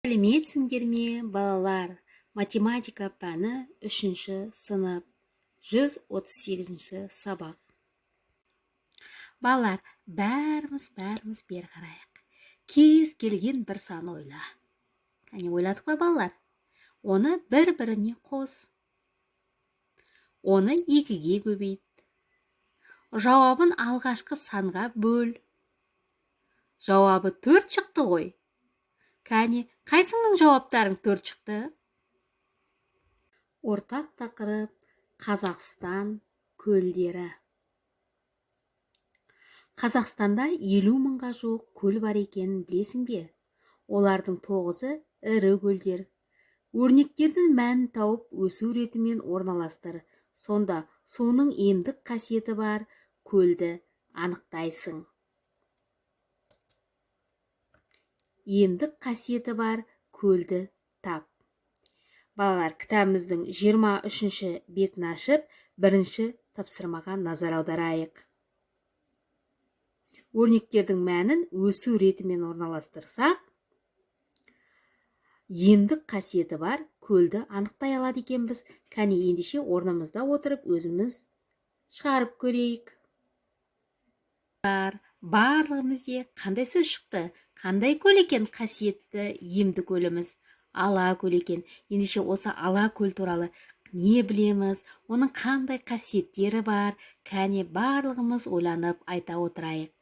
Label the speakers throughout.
Speaker 1: Сәлеметсіңдер ме, балалар? Математика пәні, 3 сынып, 138 сабақ. Балалар, бәріміз бері қарайық. Кез келген бір сан ойла. Кәне, ойладық па, балалар? Оны бір-біріне қос. Оны 2-ге көбейт. Жауабын алғашқы санға бөл. Жауабы 4 шықты ғой. Кәне, қайсыңның жауаптарың 4 шықты? Ортақ тақырып: Қазақстан көлдері. Қазақстанда 50 мыңға жуық көл бар екенін білесің бе? Олардың 9-ы ірі көлдер. Өрнектердің мәнін тауып, өсу ретімен орналастыр. Сонда суының емдік қасиеті бар көлді анықтайсың. Емдік қасиеті бар көлді тап. Балалар, кітабымыздың 23 бетін ашып, бірінші тапсырмаға назар аударайық. Өрнектердің мәнін өсу ретімен орналастырсақ, емдік қасиеті бар көлді анықтай алады екенбіз. Кәне, ендеше орнымызда отырып өзіміз шығарып көрейік. Барлығымызде қандай сөз шықты? Қандай көл екен қасиетті емді көліміз? Ала көл екен. Ендеше осы ала көл туралы не білеміз? Оның қандай қасиеттері бар? Кәне, барлығымыз ойланып айта отырайық.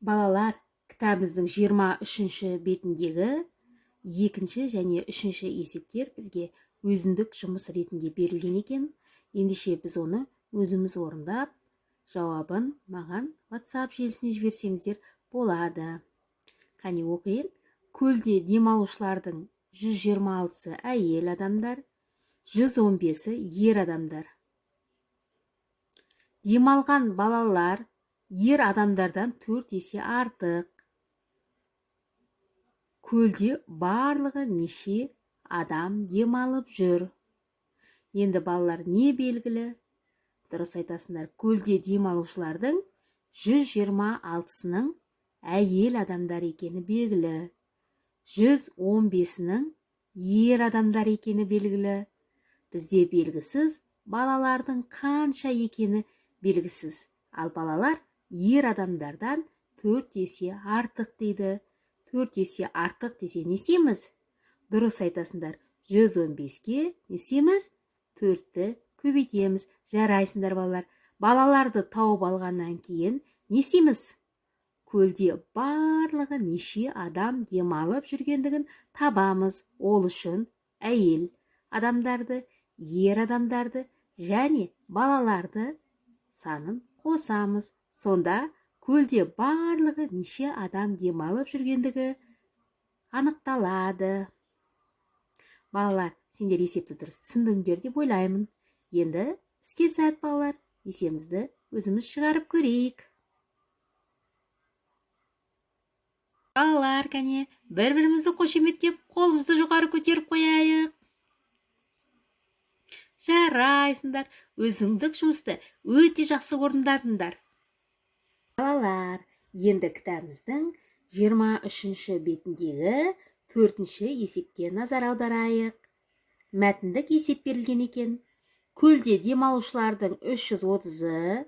Speaker 1: Балалар, кітабымыздың 23 бетіндегі екінші және үшінші есептер бізге өзіндік жұмыс ретінде берілген екен. Ендеше біз оны өзіміз орындап, жауабын маған WhatsApp желісіне жіберсеңіздер болады. Кәне, оқиық. Көлде демалушылардың 126-сы әйел адамдар, 115-і ер адамдар. Демалған балалар ер адамдардан 4 есе артық. Көлде барлығы неше адам демалып жүр? Енді, балалар, не белгілі? Дұрыс айтасыңдар, көлде демалушылардың 126-сының әйел адамдар екені белгілі. 115-інің ер адамдар екені белгілі. Бізде белгісіз балалардың қанша екені белгісіз. Ал балалар ер адамдардан 4 есе артық дейді. 4 есе артық десе не істейміз? Дұрыс айтасыңдар, 115-ке не істейміз? 4-ті көбейтеміз. Жарайсыңдар, балалар. Балаларды тауып алғаннан кейін не істейміз? Көлде барлығы неше адам демалып жүргендігін табамыз. Ол үшін әйел адамдарды, ер адамдарды және балаларды санын қосамыз. Сонда көлде барлығы неше адам демалып жүргендігі анықталады. Балалар, сендер есепті дұрыс түсіндіңдер деп ойлаймын. Енді іске сәт, балалар, есемізді өзіміз шығарып көрейік. Балалар, кәне, бір-бірімізді қошеметтеп, қолымызды жоғары көтеріп қояйық. Жарайсыңдар, өзіңдік жұмысты өте жақсы орындадыңдар. Балалар, енді кітабымыздың 23 бетіндегі 4-ші есепке назар аударайық. Мәтіндік есеп берілген екен. Көлде демалушылардың 330-ы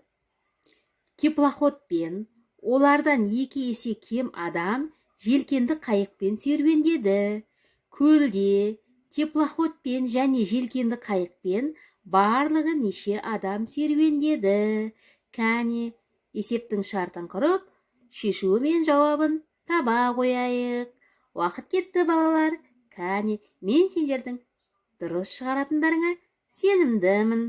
Speaker 1: теплоходпен, олардан 2 есе кем адам желкенді қайықпен серуендеді. Көлде теплоходпен және желкенді қайықпен барлығы неше адам серуендеді? Кәне, есептің шартын құрып, шешуі мен жауабын таба қояйық. Уақыт кетті, балалар. Кәне, мен сендердің дұрыс шығаратындарыңа сенімдімін.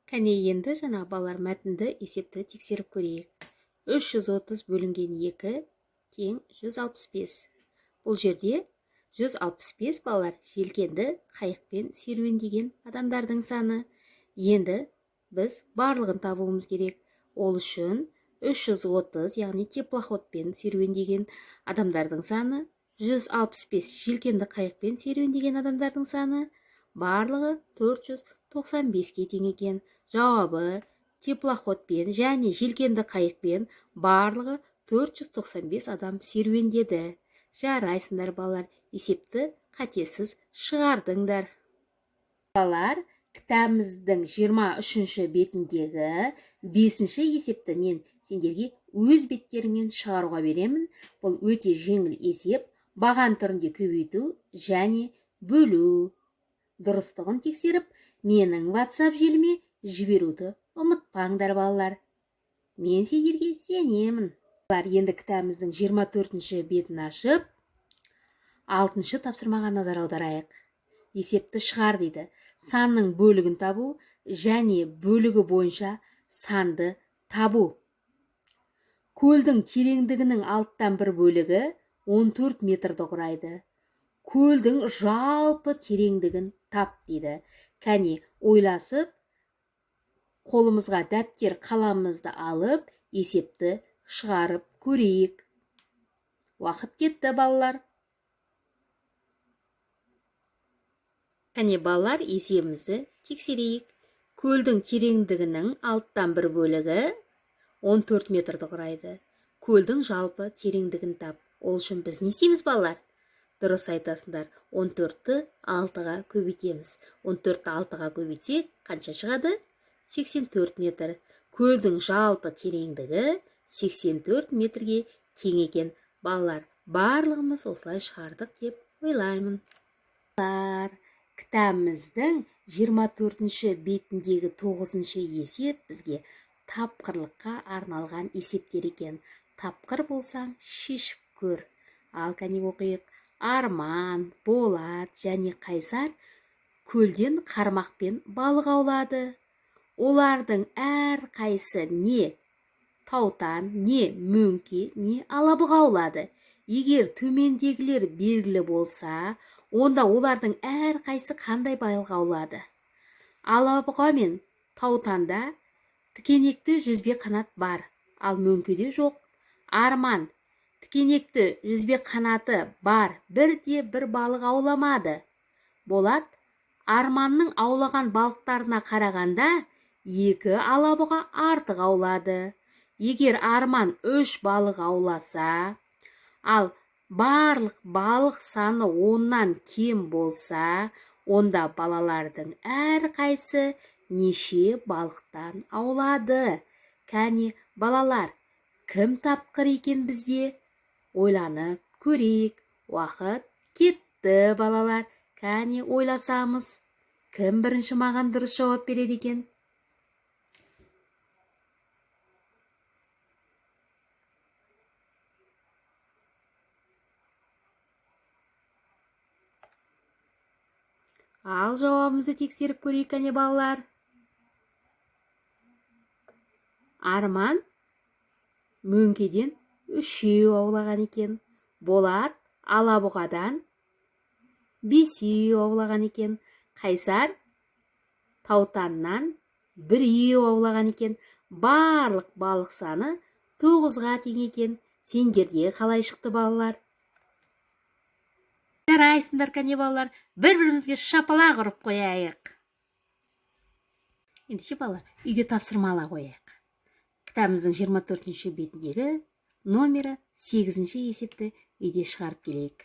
Speaker 1: Кәне, енді жаңа балалар мәтінді есепті тексеріп көрейік. 330 бөлінген 2 тең 165. Бұл жерде 165, балалар, желкенді қайықпен серуендеген адамдардың саны. Енді біз барлығын табуымыз керек. Ол үшін 330, яғни теплоходпен серуендеген адамдардың саны, 165 желкенді қайықпен серуендеген адамдардың саны, барлығы 495-ке тең екен. Жауабы теплоходпен және желкенді қайықпен барлығы 495 адам серуендеді. Жарайсыңдар, балалар. Есепті қатесіз шығардыңдар. Балалар, кітабымыздың 23-ші бетіндегі 5-ші есепті мен сендерге өз беттеріңмен шығаруға беремін. Бұл өте жеңіл есеп. Баған түрінде көбейту және бөлу. Дұрыстығын тексеріп, менің WhatsApp желіме жіберуді ұмытпаңдар, балалар. Мен сендерге сенемін. Енді кітабымыздың 24-ші бетін ашып, 6-шы тапсырмаға назар аударайық. Есепті шығар дейді. Санның бөлігін табу және бөлігі бойынша санды табу. Көлдің тереңдігінің 1/6 бөлігі 14 метрді құрайды. Көлдің жалпы тереңдігін тап дейді. Кәне, ойласып, қолымызға дәптер қаламымызды алып, есепті шығарып көрейік. Уақыт кетті, балалар. Кәне, балалар, есебімізді тексерейік. Көлдің тереңдігінің 1/6 бөлігі 14 метрді құрайды. Көлдің жалпы тереңдігін тап. Ол үшін біз не істейміз, балалар? Дұрыс айтасыңдар, 14-ті 6-ға көбейтеміз. 14-ті 6-ға көбейтсек, қанша шығады? 84 метр. Көлдің жалпы тереңдігі 84 метрге тең екен. Балалар, барлығымыз осылай шығардық деп ойлаймын. Балалар, кітабымыздың 24-ші бетіндегі 9-шы есеп бізге тапқырлыққа арналған есептер екен. Тапқыр болсаң, шешіп көр. Ал кәне оқиық. Арман, Болат және Қайсар көлден қармақпен балық аулады. Олардың әрқайсы не таутан, не мөңке, не алабұға аулады. Егер төмендегілер белгілі болса, онда олардың әрқайсы қандай балық аулады? Алабұға мен таутанда тікенекті жүзбе қанат бар, ал мөңкеде жоқ. Арман тікенекті жүзбе қанаты бар, бірде бір балық ауламады. Болат Арманның аулаған балықтарына қарағанда 2 алабұға артық аулады. Егер Арман 3 балық ауласа, ал барлық балық саны 10-нан кем болса, онда балалардың әрқайсы неше балықтан аулады? Кәне, балалар, кім тапқыр екен бізде? Ойланып көрейік. Уақыт кетті, балалар. Кәне, ойласамыз. Кім бірінші маған дұрыс жауап береді екен? Ал жауабымызды тексеріп көрейік, кәне, балалар. Арман мөңкеден 3 аулаған екен. Болат алабұғадан 5 аулаған екен. Қайсар таутаннан 1 аулаған екен. Барлық балық саны 9-ға тең екен. Сендерде қалай шықты, балалар? Жарайсыңдар, кәне, балалар. Бір-бірімізге шапалақ ұрып қояйық. Ендеше, балалар, үйге тапсырма ала қояйық. Кітабымыздың 24-ші бетіндегі номері 8-ші есепті үйде шығарып келейік.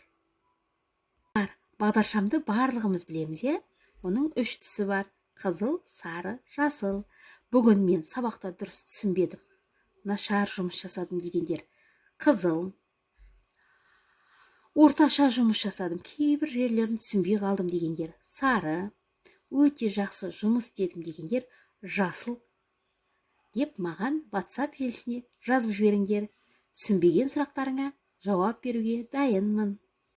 Speaker 1: Бағдаршамды барлығымыз білеміз, иә? Оның 3 түсі бар: қызыл, сары, жасыл. Бүгін мен сабақта дұрыс түсінбедім, нашар жұмыс жасадым дегендер қызыл, орташа жұмыс жасадым, кейбір жерлерін түсінбей қалдым дегендер сары, өте жақсы жұмыс істедім дегендер жасыл деп маған WhatsApp желісіне жазып жіберіңдер. Түсінбеген сұрақтарыңа жауап беруге дайынмын.